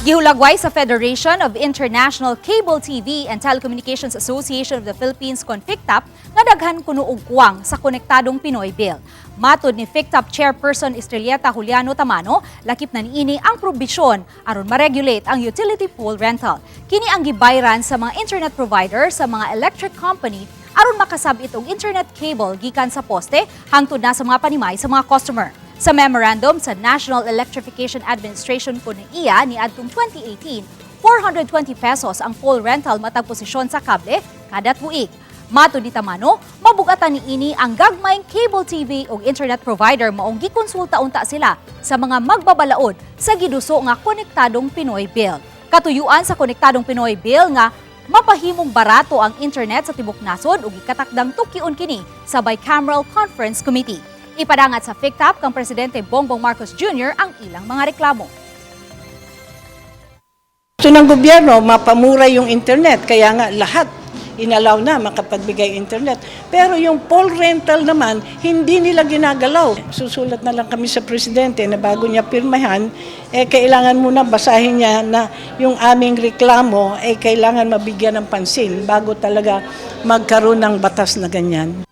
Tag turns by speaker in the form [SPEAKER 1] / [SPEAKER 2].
[SPEAKER 1] Gihulagway sa Federation of International Cable TV and Telecommunications Association of the Philippines kon FICTAP nga daghan kuno og kuwang sa Konektadong Pinoy Bill. Matod ni FICTAP Chairperson Estrelleta Juliano Tamano, lakip na niini ang probisyon aron ma-regulate ang utility pole rental. Kini ang gibayran sa mga internet provider sa mga electric company aron makasab-it og internet cable gikan sa poste hangtod na sa mga panimay sa mga customer. Sa memorandum sa National Electrification Administration kon NEA niadtong 2018, 420 pesos ang pole rental matag posisyon sa kable kada tuig. Matod ni Tamano, mabugatan niini ang gagmayng cable TV ug internet provider, maong gikonsulta unta sila sa mga magbabalaod sa giduso nga Konektadong Pinoy Bill. Katuyuan sa Konektadong Pinoy Bill nga mapahimong barato ang internet sa tibok nasod ug gikatakdang tukion kini sa Bicameral Conference Committee. Ipadangat sa FICTAP kang Presidente Bongbong Marcos Jr. ang ilang mga reklamo.
[SPEAKER 2] Gusto ng gobyerno, mapamura yung internet. Kaya nga lahat inalaw na makapagbigay internet. Pero yung pole rental naman, hindi nila ginagalaw. Susulat na lang kami sa presidente na bago niya pirmahan, eh kailangan muna basahin niya na yung aming reklamo, eh kailangan mabigyan ng pansin bago talaga magkaroon ng batas na ganyan.